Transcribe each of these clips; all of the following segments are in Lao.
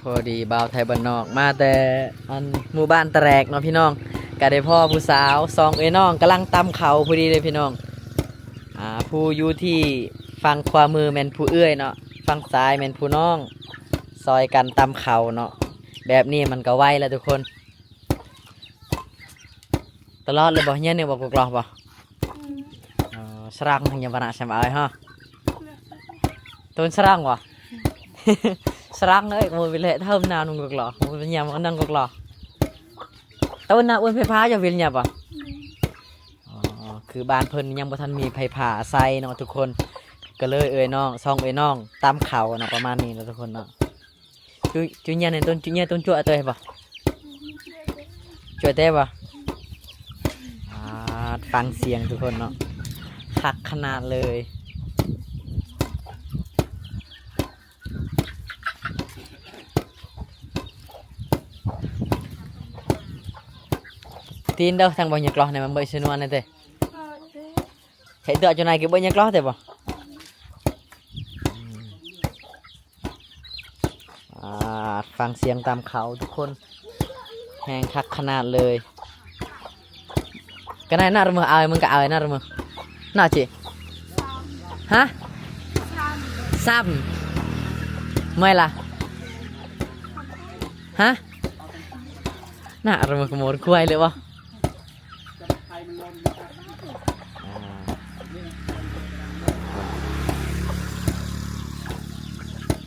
ພໍດີບ່າວໄທບ້ານນອກມາແຕ່ອັນໝູ່ບ້ານຕະແລກເນາະພີ່ນ້ອງ ກະໄດ້ພໍ້ຜູ້ສາວສອງເອື້ອຍນ້ອງກຳລັງຕຳເຂົ້າພໍດີເລີຍພີ່ນ້ອງ. ອ່າ ຜູ້ຢູ່ທີ່ຝັ່ງຂວາມືແມ່ນຜູ້ເອື້ອຍເນາະ ຝັ່ງຊ້າຍແມ່ນຜູ້ນ້ອງ ຊ່ອຍກັນຕຳເຂົ້າເນາະ. ແບບນີ້ມັນກະໄວລະທຸກຄົນ. ຕະຫຼອດເລີຍບໍ່? ຮຽນນີ້ບໍ່ ກອກລອກບໍ່? ອືມ ເອີ ສະລັງຍັງບໍ່ນະ ສຳອາຍຮະ ໂຕນສະລັງບໍ່? ສະລັງເອີຍ ບໍ່ມີແຫຼະ ເທີມນານຸ່ງກອກລອກ ບໍ່ມີຍາມນັ່ງກອກລອກ. ໂຕນນະ ອວນໄຟຟ້າຢູ່ວິລຍາບໍ່? ອືມ ອໍ ຄືບ້ານເພິ່ນຍັງບໍ່ທັນມີໄຟຟ້າໃຊ້ເນາະທຸກຄົນ ກະເລີຍເອື້ອຍນ້ອງ ສອງເອື້ອຍນ້ອງຕຳເຂົ້າເນາະ ປະມານນີ້ເນາະທຸກຄົນເນາະ. ຈຸ ຈຸຍຽນໂຕນ ຈຸຍຽນໂຕນຈົວເຕີຍບໍ່? ຈົວເຕີຍບໍ່? ອ່າ ຟັງສຽງທຸກຄົນເນາະ ຄັກຂະໜາດເລີຍ. ຕີນເດີ ທາງບໍ່ຍາກລອກໃນມັນເບີຍຊະນວນເຕີຍ ເຮັດຕົວຈຸນາຍກິເບີຍຍາກລອກເຕີຍບໍ່? ອ່າ ຟັງສຽງຕຳເຂົ້າທຸກຄົນ ແຮງຄັກຂະໜາດເລີຍ. ກະໄດ້ນະລະເມີ ເອົາ ມຶງກະເອົານະລະເມີ ນະຈິ ຮະ ຊ້ຳ ເມື່ອຍລະ ຮະ ນະລະເມີ ຂະໂມຍຄວາຍເລີຍບໍ່? ອ່າ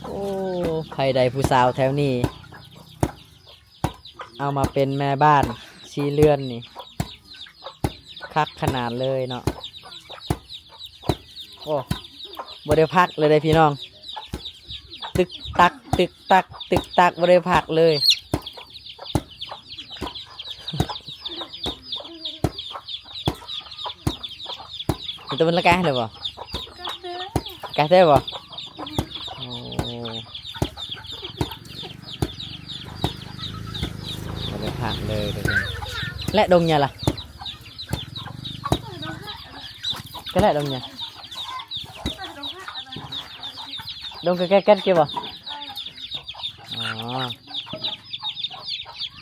ໂອ້ ໃຜໄດ້ຜູ້ສາວແຖວນີ້ ເອົາມາເປັນແມ່ບ້ານສີ່ເຮືອນນີ້ ຄັກຂະໜາດເລີຍເນາະ. ໂອ້ ບໍ່ໄດ້ພັກເລີຍເດ້ພີ່ນ້ອງ ຕຶກຕັກ ຕຶກຕັກ ຕຶກຕັກ ບໍ່ໄດ້ພັກເລີຍ. ເປັນຕົວມັນລະກາຍເລີຍບໍ່? ກາຍແທ້ບໍ່? ໂອ້ ບໍ່ໄດ້ພັກເລີຍເດ້. ແລະດົງຫຍັງລະ? ກະແລະດົງຫຍັງ? ດົງກະແກະແກັດເກະບໍ່? ອໍ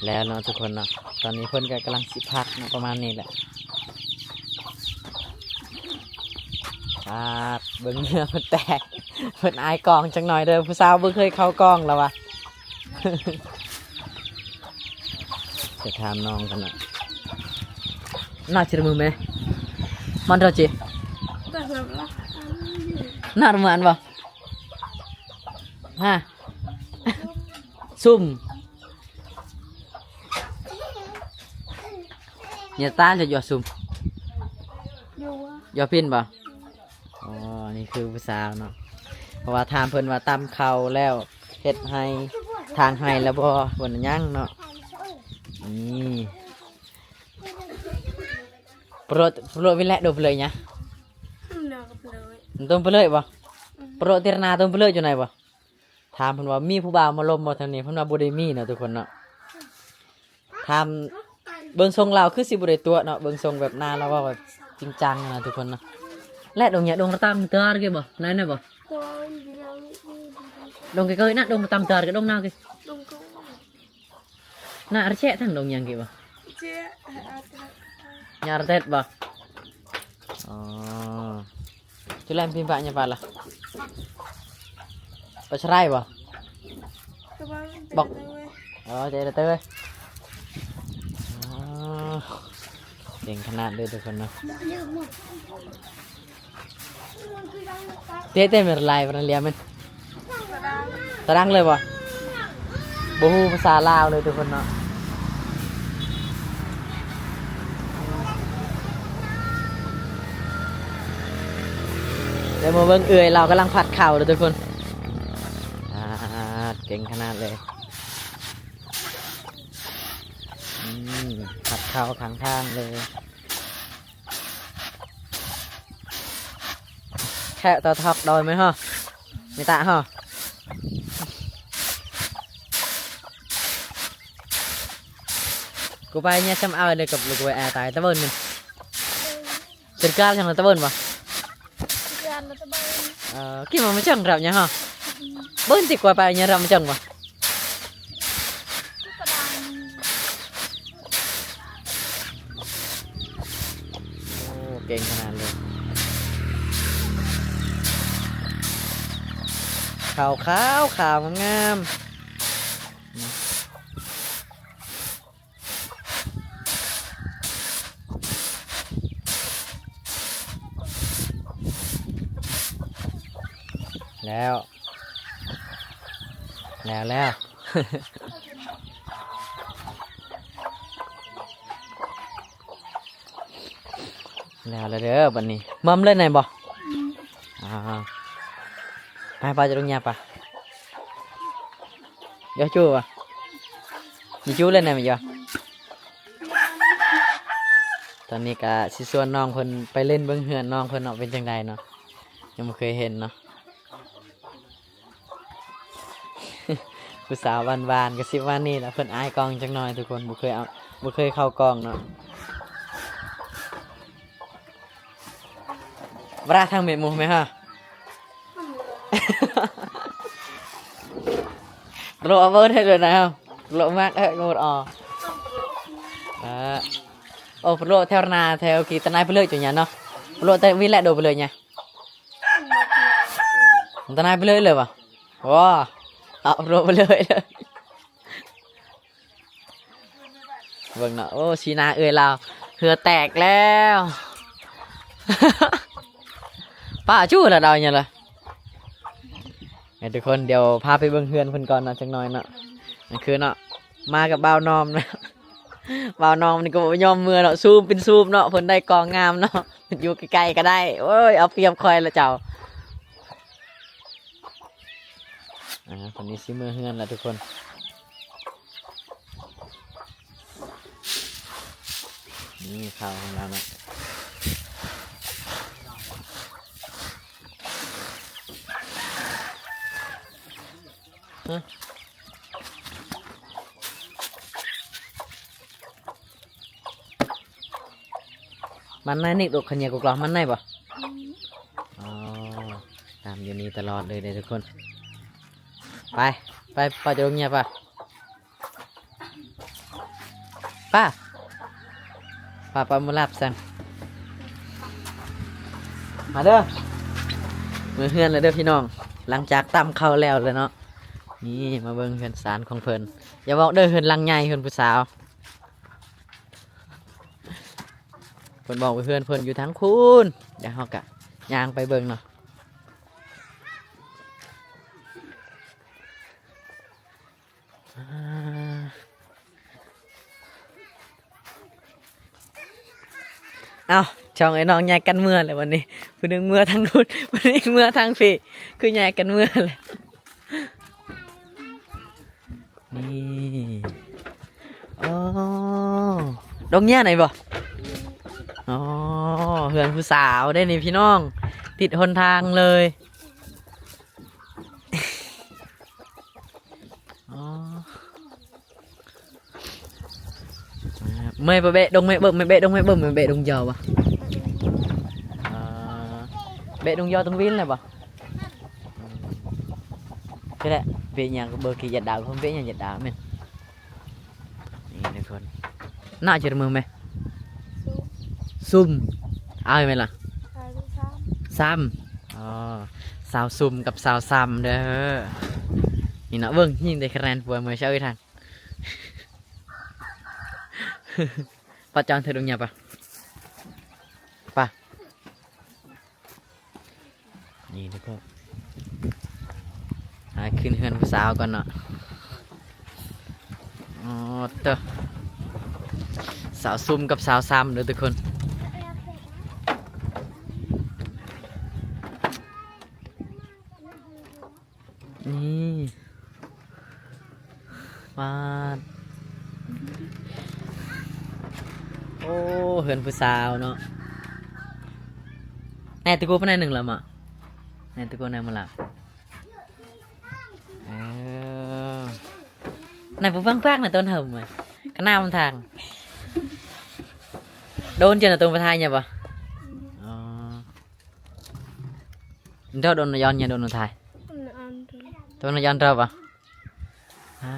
ແລ້ວເນາະທຸກຄົນເນາະ ຕອນນີ້ເພິ່ນກະກຳລັງຊິພັກເນາະ ປະມານນີ້ແຫຼະ. ປາດ ເບິ່ງເຫື່ອເພິ່ນແຕກ ເພິ່ນອາຍກ້ອງຈັກໜ້ອຍເດີ ຜູ້ສາວບໍ່ເຄີຍເຂົ້າກ້ອງລະວະ. ຈະຖາມນ້ອງກັນນະ ໜ້າຊິລະມືແມ ມັນເທົ່າຈິ ໜ້າລະມືອັນບໍ່ ຮະ ຊຸ່ມ ເນຍຕານຈະຢໍ່ຊຸ່ມ ຢໍ່ພິນບໍ່? ອໍ ນີ້ຄືຜູ້ສາວເນາະ ເພາະວ່າຖາມເພິ່ນວ່າຕຳເຂົ້າແລ້ວເຮັດໄຮ່ ຖາງໄຮ່ແລ້ວບໍ່? ເພິ່ນວ່າຍັງເນາະ. ນີ້ ໂປຣ ໂປຣວິແລະ ດົງເປີເລີຍຫຍັງ? ໂຕມເປີເລີຍບໍ່? ໂປຣຕິລະນາ ໂຕມເປີເລີຍຢູ່ໃນບໍ່? ຖາມເພິ່ນວ່າມີຜູ້ບ່າວມາລົມບໍ່ທາງນີ້? ເພິ່ນວ່າບໍ່ໄດ້ມີເນາະທຸກຄົນເນາະ. ຖາມ ເບິ່ງຊົງລາວຄືຊິບໍ່ໄດ້ຕົວະເນາະ ເບິ່ງຊົງແບບໜ້າລາວເວົ້າແບບຈິງຈັງນະທຸກຄົນເນາະ. ແລະດົງຫຍັງ ດົງກະຕັງຕາເກະບໍ່? ໄດ້ນະບໍ່? ດົງກະເກີຍນະ ດົງກະຕັງຕາເກະ ດົງນາເກະ ໜ້າອາເຈະທັງດົງຫຍັງເກະບໍ່? ຍາອາເຕດບໍ່? ອໍ ຈຸແລມພິມປະຍາປາລະ ປະຊະໄລບໍ່? ບອກ ອໍ ເຈລະເຕີ ອໍ ເກັ່ງຂະໜາດເລີຍທຸກຄົນເນາະ. ເຕະເຕະແມ່ນລາຍປານນັ້ນລຽມແມ່ນ ຕາດັງເລີຍບໍ່? ບໍ່ຮູ້ພາສາລາວເລີຍທຸກຄົນເນາະ. ແລ້ວມາເບິ່ງເອື້ອຍລາວກຳລັງຜັດເຂົ້າເດີທຸກຄົນ. ອາ ເກັ່ງຂະໜາດເລີຍ. ອືມ ຜັດເຂົ້າຂ້າງທາງເລີຍ. ແຄະຕະທອກດອຍໄໝເຮົາ ມີຕະເຮົາ ກູໄປເນຍຊຳເອົາເລີຍກັບລູກໄວແອຕາຍຕະເບິ່ນມັນ ເປັນການຈັ່ງຕະເບິ່ນບໍ່? ເອີ ກິນມາມະຈັງຮັບຫຍັງເຮົາ ເບິ່ງຕິກວ່າໄປເນຍຮັບມະຈັງບໍ່? ເກັ່ງຂະໜາດເລີຍ. ເຂົ້າຂາວຂາວງາມໆ. ແລ້ວ ແລ້ວ ແລ້ວ ແລ້ວ ແລ້ວເດີບັດນີ້. ມອມເລີຍໄດ້ບໍ່? ອືມ ອ່າ ໄປ ໄປຈະລົງຫຍ້າປະ. ຢາກຈູ້ປະ? ຢາກຈູ້ເລີຍໄດ້ບໍ່? ຕອນນີ້ກະຊິຊວນນ້ອງເພິ່ນໄປຫຼິ້ນເບິ່ງເຮືອນນ້ອງເພິ່ນເນາະ ເປັນຈັ່ງໃດເນາະ ຍັງບໍ່ເຄີຍເຫັນເນາະ. ຜູ້ສາວຫວານໆ ກະຊິປະມານນີ້ລະ ເພິ່ນອາຍກ້ອງຈັກໜ້ອຍທຸກຄົນ ບໍ່ເຄີຍເອົາ ບໍ່ເຄີຍເຂົ້າກ້ອງເນາະ. ບຣາທາງເມກໝູ່ແມ່ນຫາ ໂລເອົາເບີດໃຫ້ເລີຍນະ ໂລມັກເອີ ໂລອອ ເອີ ໂອ ໂລແຖວນາແຖວກີຕະນາຍໄປເລີຍຈຸຍາເນາະ ໂລແຕ່ວິແລະໂດໄປເລີຍຍາ ຕະນາຍໄປເລີຍເລີຍບໍ່? ໂອ ເອົາໂລໄປເລີຍ ເບິ່ງເນາະ ໂອ້ ສີໜ້າເອື້ອຍລາວ ເຫື່ອແຕກແລ້ວ ປ້າຈູ້ລະດາວຫຍັງລະ. ໃຫ້ທຸກຄົນ ດຽວພາໄປເບິ່ງເຮືອນເພິ່ນກ່ອນເນາະ ຈັກໜ້ອຍເນາະ. ນັ້ນຄືເນາະ ມາກັບບ່າວນອມນະ ບ່າວນອມນີ້ກໍບໍ່ຍອມເມືອເນາະ ຊູມເປັນຊູມເນາະ ເພິ່ນໄດ້ກ້ອງງາມເນາະ ຢູ່ໃກ້ໆກໍໄດ້. ໂອ້ຍ ເອົາປຽບຂ້ອຍລະເຈົ້າ. ອ່າ ຕອນນີ້ຊິເມືອເຮືອນແລ້ວທຸກຄົນ. ນີ້ເຂົ້າຂອງລາວເນາະ ຮະ ມັນໄດ້ນິກລູກຂະເໜຍກວ່າມັນໄດ້ບໍ່? ອືມ ອໍ ຕາມຢູ່ນີ້ຕະຫຼອດເລີຍເດ້ທຸກຄົນ. ໄປ ໄປ ໄປຈະລົງເຫຍື່ອປະ ປະ ປະ ປະ ມາລາບຊັ້ນ. ມາເດີ ເມືອເຮືອນແລ້ວເດີພີ່ນ້ອງ ຫຼັງຈາກຕຳເຂົ້າແລ້ວແລ້ວເນາະ. ນີ້ມາເບິ່ງເຮືອນຊານຂອງເພິ່ນ ຢ່າບອກເດີເຮືອນຫຼັງໃຫຍ່ ເຮືອນຜູ້ສາວ. ເພິ່ນບອກວ່າເຮືອນເພິ່ນຢູ່ທາງພຸ້ນ ດຽວເຮົາກະຍ່າງໄປເບິ່ງເນາະ. ອ່າ ເອົ້າ ສອງເອື້ອຍນ້ອງແຍກກັນເມືອແລ້ວບັດນີ້ ຜູ້ໜຶ່ງເມືອທາງພຸ້ນ ຜູ້ໜຶ່ງເມືອທາງພີ້ ຄືແຍກກັນເມືອແລ້ວ. ນີ້ ອໍ ດົງເຫຍື່ອນີ້ບໍ່? ອໍ ເຮືອນຜູ້ສາວເດ້ນີ້ພີ່ນ້ອງ ຕິດຫົນທາງເລີຍ. ອໍ ເມື່ອຍປະເບະດົງ ເບະເບິ່ງ ເບະດົງ ເບະເບິ່ງ ເບະດົງຢາວບໍ່? ອ່າ ເບະດົງຢາວຕົງວິນແຫຼະບໍ່? ອືມ ຄືແຫຼະ ເບະຫຍັງ ເບີກີ່ຢາດດາວ ເບະຫຍັງຢາດດາວແມ່ນ. ນີ້ທຸກຄົນ ໜ້າຈະເມືອແມ່ ຊຸມ ຊຸມ ອ້າຍແມ່ນລະ ຊາມ ອໍ ສາວຊຸມກັບສາວຊຳເດີ. ນີ້ເນາະ ເບິ່ງ ຍິງໄດ້ຄະແນນປົວເມືອຊະເອີຍທ່ານ. ປະຈອງເທີດອງຫຍັງປະ ປະ. ນີ້ທຸກຄົນ ຫາຂຶ້ນເຮືອນຜູ້ສາວກ່ອນເນາະ. ອໍ ເຕີ ສາວຊຸມກັບສາວຊຳເດີທຸກຄົນ. ນີ້ ປາດ ໂອ້ ເຮືອນຜູ້ສາວເນາະ. ແນ່ຕະກູປານໃດໜຶ່ງລະມະ ແນ່ຕະກູແນ່ມະລະ. ເອີ ນາຍຜູ້ຟັງພາກນະ ຕົ້ນເຫິມ ຂະໜາດມັນທາງ ໂດນເຈົ້ານະ ໂຕນປະທາຍຍະບໍ່? ອໍ ໂດນ ໂດນຍອນຍະ ໂດນນະທາຍ ໂຕນຍອນເຈົ້າບໍ່? ອ່າ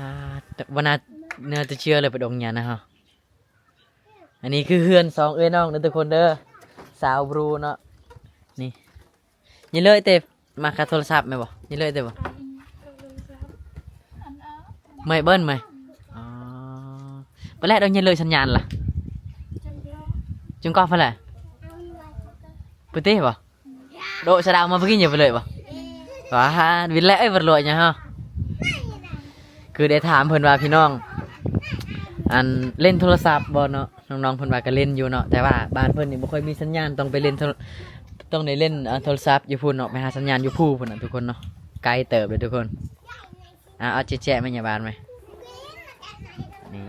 ບໍ່ໜ້າເນື້ອຈະເຊື່ອເລີຍ ໄປດົງຍານະເຮົາ. ອັນນີ້ຄືເຮືອນສອງເອື້ອຍນ້ອງເດີທຸກຄົນເດີ ສ ສາວບຣູເນາະ ນີ້ ນີ້ເລີຍເຕ ມາຄາໂທລະສັບແມ່ນບໍ່? ນີ້ເລີຍເຕບໍ່? ເມື່ອຍເບິ່ນເມື່ອຍ ອໍ ໄປແລ້ວ ດອກ ນີ້ເລີຍສັນຍານລະ ຈຸງກອບຫັ້ນແຫຼະ ປຶເຕບໍ່? ໂດະສະດາວມາປຶກິນຢູ່ໄປເລີຍບໍ່? ວ້າ ວິນແລເອີຍ ບໍ່ຫຼວຍຫຍັງເຮົາ ຄືໄດ້ຖາມເພິ່ນວ່າ ພີ່ນ້ອງ ອັນ ຫຼິ້ນໂທລະສັບບໍ່ເນາະ? ນ້ອງໆ ເພິ່ນວ່າກໍຫຼິ້ນຢູ່ເນາະ ແຕ່ວ່າບ້ານເພິ່ນນີ້ບໍ່ຄ່ອຍມີສັນຍານ ຕ້ອງໄປຫຼິ້ນໂທ ຕ້ອງໄດ້ຫຼິ້ນ ເອີ ໂທລະສັບຢູ່ພຸ້ນເນາະ ໄປຫາສັນຍານຢູ່ພູພຸ້ນນະທຸກຄົນເນາະ ໄກເຕີບເລີຍທຸກຄົນ. ອ່າ ເອົາແຈະໆ ມາຍາບາດໄວ້ ນີ້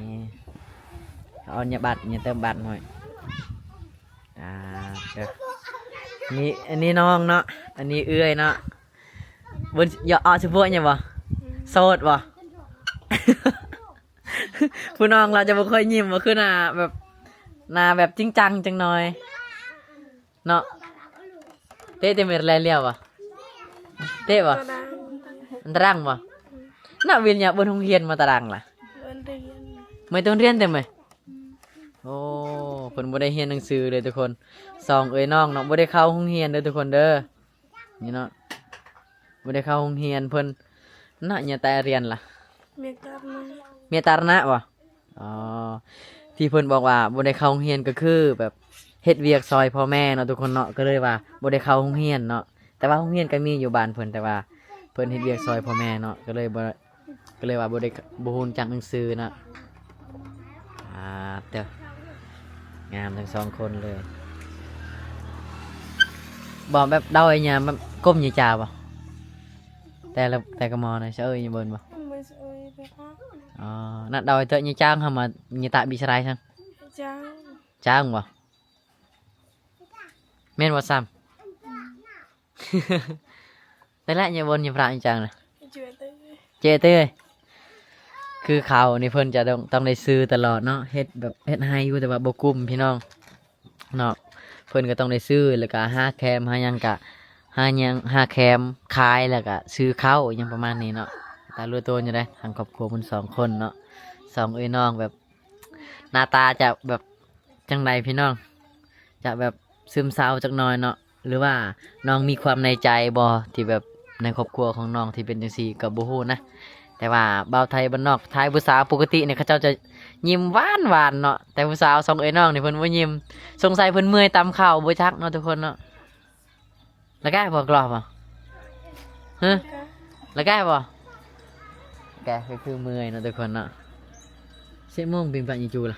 ເອົາຍາບາດ ຍາເຕີມບາດໃຫ້ ອ່າ ເດີ ນີ້ ອັນນີ້ນ້ອງເນາະ ອັນນີ້ເອື້ອຍເນາະ ເບິ່ງ ຢາກເອົາສະໂພກຫຍັງບໍ່? ໂສດບໍ່? ຜູ້ນ້ອງລາວຈະບໍ່ຄ່ອຍຍິ້ມ ບໍ່ຄືໜ້າແບບ ໜ້າແບບຈິງຈັງຈັກໜ່ອຍເນາະ. ເຕະ ເຕະເມຣແລນລ້ຽວບໍ່? ເຕະບໍ່? ຕາດາງ ອັນຕາດາງບໍ່? ນະ ວິນຍາ ເບິ່ງໂຮງຮຽນມາຕາດາງລະ ເບິ່ງຮຽນ ເມໂຕນຮຽນເຕະເມ. ໂອ້ ເພິ່ນບໍ່ໄດ້ຮຽນໜັງສືເລີຍທຸກຄົນ ສອງເອື້ອຍນ້ອງເນາະ ບໍ່ໄດ້ເຂົ້າໂຮງຮຽນເດີທຸກຄົນເດີ ນີ້ເນາະ ບໍ່ໄດ້ເຂົ້າໂຮງຮຽນ ເພິ່ນນະ ຍາແຕ່ຮຽນລະ ເມຕາຣະນະ ເມຕາຣະນະບໍ່? ອໍ ທີ່ເພິ່ນບອກວ່າບໍ່ໄດ້ເຂົ້າໂຮງຮຽນ ກໍຄືແບບເຮັດວຽກຊ່ອຍພໍ່ແມ່ເນາະທຸກຄົນເນາະ ກໍເລີຍວ່າບໍ່ໄດ້ເຂົ້າໂຮງຮຽນເນາະ ແຕ່ວ່າໂຮງຮຽນກໍມີຢູ່ບ້ານເພິ່ນ ແຕ່ວ່າເພິ່ນເຮັດວຽກຊ່ອຍພໍ່ແມ່ເນາະ ກໍເລີຍບໍ່ ກໍເລີຍວ່າບໍ່ໄດ້ ບໍ່ຮູ້ຈັກໜັງສືເນາະ. ອ່າ ເຕີ ງາມທັງສອງຄົນເລີຍ ບໍ່ແບບເດົາໄອ້ຍາມ ແບບກົ້ມຍາຈາບໍ່? ແຕ່ລະ ແຕ່ກະມໍນະ ສະເອີຍຍາເບິ່ນບໍ່? ບໍ່ສະເອີຍເດີ ອໍ ນັດເດົາໄອ້ເຕີຍາຈ້າງ ຫາມາຍາຕະບິສະໄລຊັ້ນ ຈ້າງ ຈ້າງບໍ່? ແມ່ນບໍ່ຊ້ຳ? ແຕ່ລະຍາບົນຍາພະຍາຈັງນະ ເຈເຕີຍ ເຈເຕີຍ ຄືເຂົານີ້ເພິ່ນຈະຕ້ອງ ຕ້ອງໄດ້ຊື້ຕະຫຼອດເນາະ ເຮັດແບບເຮັດໄຮ່ຢູ່ ແຕ່ວ່າບໍ່ກຸ້ມພີ່ນ້ອງເນາະ ເພິ່ນກໍຕ້ອງໄດ້ຊື້ ແລ້ວກໍຫາແຄມຫາຫຍັງ ກະຫາຫຍັງ ຫາແຄມຂາຍ ແລ້ວກະຊື້ເຂົ້າ ອີ່ຫຍັງປະມານນີ້ເນາະ ຕາຫຼວຍໂຕນຢູ່ເດ້ ທາງຄອບຄົວເພິ່ນສອງຄົນເນາະ ສອງເອື້ອຍນ້ອງແບບ ໜ້າຕາຈະແບບຈັ່ງໃດພີ່ນ້ອງ ຈະແບບຊຶມເສົ້າຈັກໜ່ອຍເນາະ ຫຼືວ່ານ້ອງມີຄວາມໃນໃຈບໍ່ ທີ່ແບບໃນຄອບຄົວຂອງນ້ອງທີ່ເປັນຈັ່ງຊີ້ກໍບໍ່ຮູ້ນະ ແຕ່ວ່າບ່າວໄທບ້ານນອກ ຖ່າຍຜູ້ສາວປົກກະຕິນີ້ ເຂົາເຈົ້າຈະຍິ້ມຫວານໆເນາະ ແຕ່ຜູ້ສາວສອງເອື້ອຍນ້ອງນີ້ເພິ່ນບໍ່ຍິ້ມ ສົງໄສເພິ່ນເມື່ອຍຕຳເຂົ້າບໍ່ຈັກເນາະທຸກຄົນເນາະ. ລະກາຍບໍ່ ກລອບບໍ່? ຮະ? ລະກາຍບໍ່? ກາຍຄືເມື່ອຍເນາະທຸກຄົນເນາະ ສິບໂມງ ປິ່ງປະຍິງຈູລະ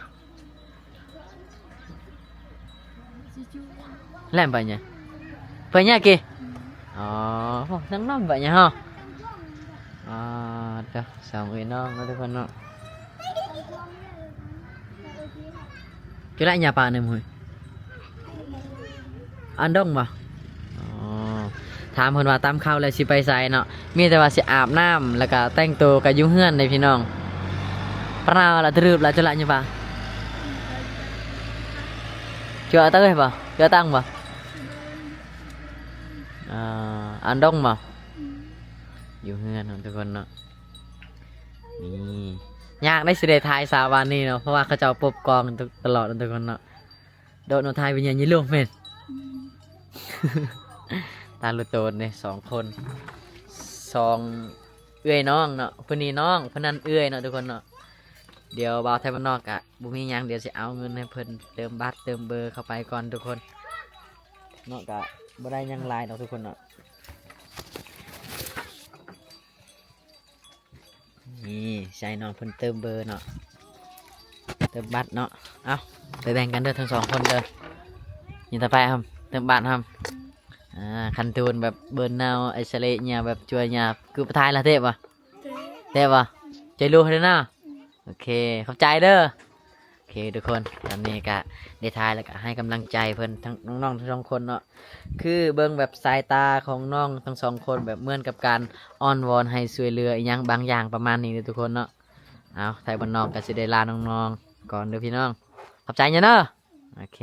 ແລ່ນໄປຫຍັງ? ໄປຫຍັງກີ້? ອໍ ໂອ້ ນັ່ງນຳໄປຫຍັງເຮົາ? ອໍ ເດີ ສອງເອື້ອຍນ້ອງເນາະທຸກຄົນເນາະ. ຈຸລະຫຍ້າປ່າໃນໝູ່ ອັນດົງບໍ່? ອໍ ຖາມເພິ່ນວ່າຕຳເຂົ້າແລ້ວຊິໄປໃສເນາະ ມີແຕ່ວ່າຊິອາບນ້ຳ ແລ້ວກະແຕ່ງໂຕກະຢູ່ເຮືອນເດ້ພີ່ນ້ອງ. ປະນາວລະດຣຶບລະຈຸລະຫຍ້າປ່າ ຈຸອະເຕີຍບໍ່? ຈຸອະຕັງບໍ່? ອ່າ ອັນດົງບໍ່? ຢູ່ເຮືອນເນາະທຸກຄົນເນາະ. ນີ້ ຍາກໄດ໋ ຊິໄດ້ຖ່າຍສາວບ້ານນີ້ເນາະ ເພາະວ່າເຂົາເຈົ້າປົບກ້ອງຕະຫຼອດເນາະທຸກຄົນເນາະ. ໂດດເນາະ ຖ່າຍວິນຍານຢູ່ໂລກແມ່ນ ຕາລຸໂຕນເດ້ ສອງຄົນ ສອງເອື້ອຍນ້ອງເນາະ ຜູ້ນີ້ນ້ອງ ຜູ້ນັ້ນເອື້ອຍເນາະທຸກຄົນເນາະ. ດຽວບ່າວໄທບ້ານນອກກະບໍ່ມີຫຍັງ ດຽວຊິເອົາເງິນໃຫ້ເພິ່ນເຕີມບັດເຕີມເບີເຂົ້າໄປກ່ອນທຸກຄົນເນາະ ກະບໍ່ໄດ້ຫຍັງຫຼາຍດອກທຸກຄົນເນາະ. ນີ້ ໃສ່ນ້ອງເພິ່ນເຕີມເບີເນາະ ເຕີມບັດເນາະ. ເອົາ ໄປແບ່ງກັນເດີທັງສອງຄົນເດີ. ນີ້ ຕາໄປຫຳ ເຕີມບັດຫຳ. ອ່າ ຄັນໂຕນແບບເບີນນາວ ໄອສະເລຍ ຍາແບບຈົວຍາ ຄືປະທາຍລະເຕະບໍ່? ເຕະ ເຕະບໍ່? ໃຈລູກເດີນາ. ໂອເຄ ຂອບໃຈເດີ. ໂອເຄທຸກຄົນ ຕອນນີ້ກະໄດ້ຖ່າຍ ແລ້ວກະໃຫ້ກຳລັງໃຈເພິ່ນ ທັງນ້ອງໆທັງສອງຄົນເນາະ. ຄືເບິ່ງແບບສາຍຕາຂອງນ້ອງທັງສອງຄົນ ແບບເໝືອນກັບການອ້ອນວອນໃຫ້ຊ່ວຍເຫຼືອອີ່ຫຍັງບາງຢ່າງປະມານນີ້ເດີທຸກຄົນເນາະ. ເອົາ ໄທບ້ານນອກກະຊິໄດ້ລານ້ອງໆກ່ອນເດີພີ່ນ້ອງ. ຂອບໃຈເດີ. ໂອເຄ.